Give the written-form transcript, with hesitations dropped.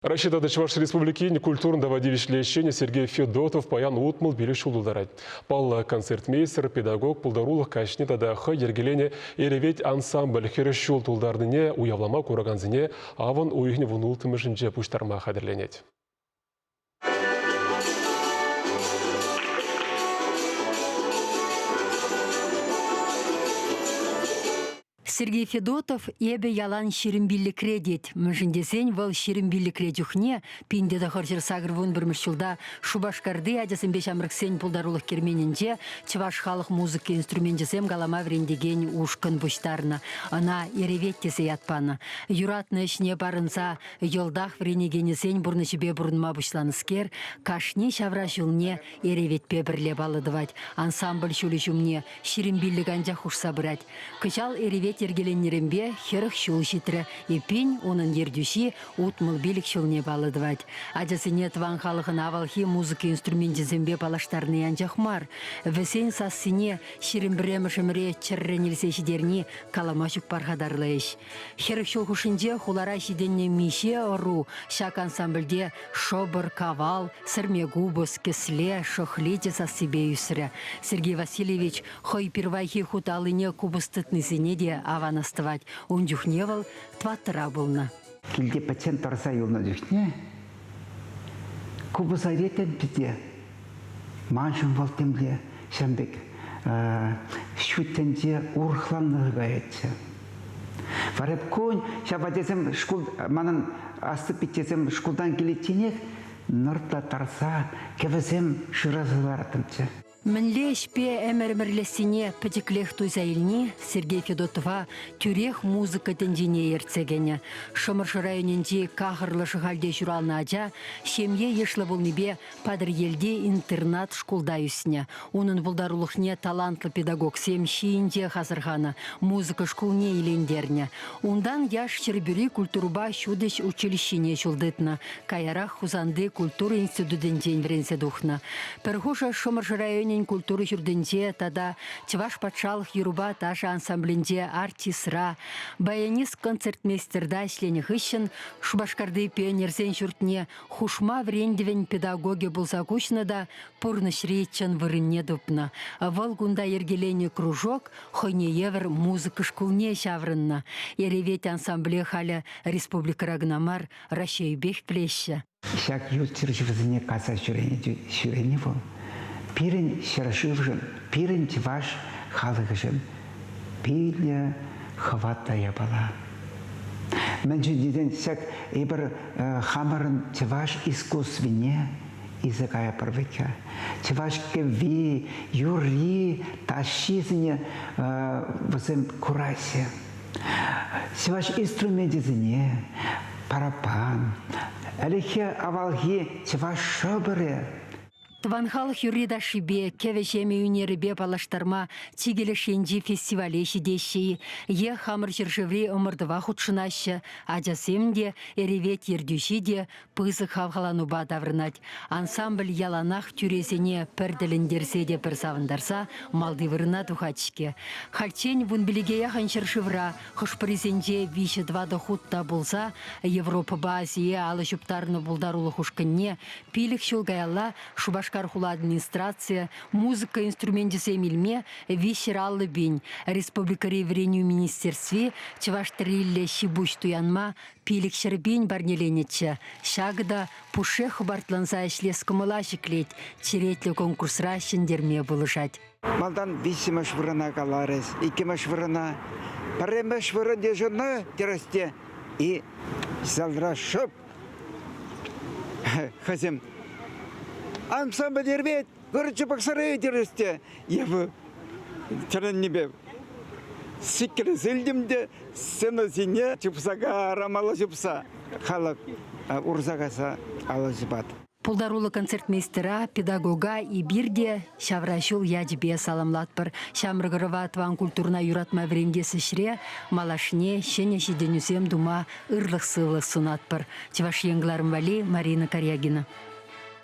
Раҫҫей тата Чӑваш Республикин культурӑн тава тивӗҫлӗ ӗҫченӗ Сергей Федотов паян 65 ҫул тултарать. Паллӑ концертмейстер, педагог пултарулӑх каҫне тата хӑй йӗркеленӗ Эревет ансамбль хӗрӗх ҫул тултарнине уявлама куракансене авӑн уйӑхӗн вунулттӑмӗшӗнче пуҫтарма хатӗрленет. Сергей Федотов эпӗ ялан 25-ре тет, мӗншӗн тесен вӑл 25-ре чухне 1981 ҫулта Шупашкарти ачасемпе ҫамрӑксен пултарулӑх керменӗнче чӑваш халӑх музыка инструменчӗсем калама вӗрентекен ушкӑн пуҫтарнӑ. Ӑна Эревет тесе ят панӑ. Юратнӑ ӗҫне парӑнса йӑлтах вӗренекенӗсен пурнӑҫӗпе пурӑнма пуҫланӑскер кашни ҫавра ҫулне Эреветпе пӗрле паллӑ тӑвать. Ансамбль ҫулӗ ҫумне 25 анчах хушса пырать. Кӑҫал Эревет йӗркеленнӗренпе 40 ҫул ҫитрӗ. Эппин, унӑн ертӳҫи 65 ҫулне паллӑ тӑвать. Ачасене тӑван халӑхӑн авалхи музыка инструменчӗсемпе паллаштарни анчах мар, вӗсен сассине 21-мӗш ӗмӗре чӗррӗн илсе ҫитерни калама ҫук пархатарлӑ ӗҫ. 40 ҫул хушшинче хулара ҫитӗннӗ миҫе ӑру ҫак ансамбльте шӑпӑр, кавал, сӗрме купӑс, кӗсле, шӑхличӗ сассипе ӳсрӗ. Сергей Васильевич хӑй пирвайхи хут аллине купӑс тытнисене те аван астӑвать. Ун чухне вӑл тӑваттӑра пулнӑ. Килте пӗччен тӑрса юлнӑ чухне купӑса ретӗнччӗ те маншӑн вӑл темле ҫавӑн пек ҫут тӗнче урӑхланнӑ каятчӗ. Вара кун ҫав ачасем шкул манӑн аслӑ пиччесем шкултан киличченех нӑртлаттарса кӗвӗсем шыраса лараттӑмччӗ. Мӗнле ӗҫпе ӗмӗр-ӗмӗрлессине пӗчӗклех туйса илни Сергей Федотова тӳрех музыка тӗнчине ертсе кӗнӗ. Шӑмӑршӑ районӗнчи Кахӑрлӑ Шӑхальте ҫуралнӑ ача ҫемье йышлӑ пулнипе Патӑрьелти интернат шкулта ӳснӗ. Унӑн пултарулӑхне талантлӑ педагогсем ҫийӗнчех асӑрханӑ, музыка шкулне илентернӗ. Унтан яш Ҫӗрпӳри культурӑпа ҫутӗҫ училищине ҫул тытнӑ. Каярах Хусанти культура институтӗнчен вӗренсе тухнӑ. Пӗр хушӑ Шӑмӑршӑ районӗн культура ҫуртӗнче тата Чӑваш патшалӑх юрӑпа ташӑ ансамблӗнче артистра, баянист-концертмейстерта ӗҫленӗ хыҫҫӑн Шупашкарти пионерсен ҫуртне хушма вӗрентӗвӗн педагогӗ пулса куҫнӑ та пурнӑҫри чӑн вырӑнне тупнӑ. Вӑл кунта йӗркеленӗ кружок хӑйне евӗр музыка шкулне ҫаврӑннӑ. Эревет ансамбле халӗ республикӑра кӑна мар, Раҫҫейӗпех пӗлеҫҫӗ. Ҫак ют ҫӗршывсене касса ҫӳрени вӑл пирӗн ҫӗршывшӑн, пирӗн чӑваш халӑхӗшӗн питӗ хӑватлӑ япала. Мӗншӗн тесен ҫак эпир хамӑрӑн чӑваш искусствине илсе каятпӑр вӗт-ха. Чӑваш кӗвви, юрри, ташшисене вӗсем кураҫҫӗ. Чӑваш инструменчӗсене, параппан, ӗлӗкхи авалхи чӑваш шӑпӑрӗ Тӑван халӑх юрри-ташшипе, кӗвӗ-ҫемӗ ӳнерӗпе паллаштарма чикӗ леш енчи фестивале ҫитеҫҫӗ-и е хамӑр ҫӗршыври ӑмӑртӑва хутшӑнаҫҫӗ, ачасем те, Эревет ертӳҫи те пысӑк хавхаланупа таврӑнать. Ансамбль яланах тӳресене пӗр тӗлӗнтерсе те пӗр савӑнтарса малти вырӑна тухать-ҫке. Хальччен вунпилӗке яхӑн ҫӗршывра Хӑш-пӗрисенче виҫӗ-тӑватӑ хут та пулса Европӑпа Азие алӑ ҫуптарнӑ пултарулӑх ушкӑнне пилӗк ҫул каялла Шупашкар хула администрацийӗ музыка инструменчӗсем илме 350 пин, республикӑри вӗренӳ министерстви чӑваш тӗрриллӗ ҫи-пуҫ туянма 500 пин парнеленӗччӗ. Ҫакӑ та пушшех хӑпартланса ӗҫлес кӑмӑла ҫӗклет, черетлӗ конкурсра ҫӗнтерме пулӑшать. Малтан виҫҫӗмӗш вырӑна каларӗҫ, иккӗмӗш вырӑна. Пӗрремӗш вырӑн йышӑннӑ терӗҫ те и залра шӑп хӑйсем ансамбль ервет, вырчӗ пӑхсӑры терӗҫ те эпӗ тӗлӗннипе сиккелесе илтӗм те сцена ҫине чупса карамалла чупса халӑх урса кайса алӑ ҫупать. Пултаруллӑ концертмейстера, педагога эпир те ҫавра ҫул ячӗпе саламлатпӑр. Ҫамрӑк ӑрӑва тӑван культурӑна юратма вӗрентес ӗҫре малашне ҫӗнӗ ҫитӗнӳсем тума ырлӑх-сывлӑх сунатпӑр. Чӑваш Ен кӑларӑм валли Марина Карягина.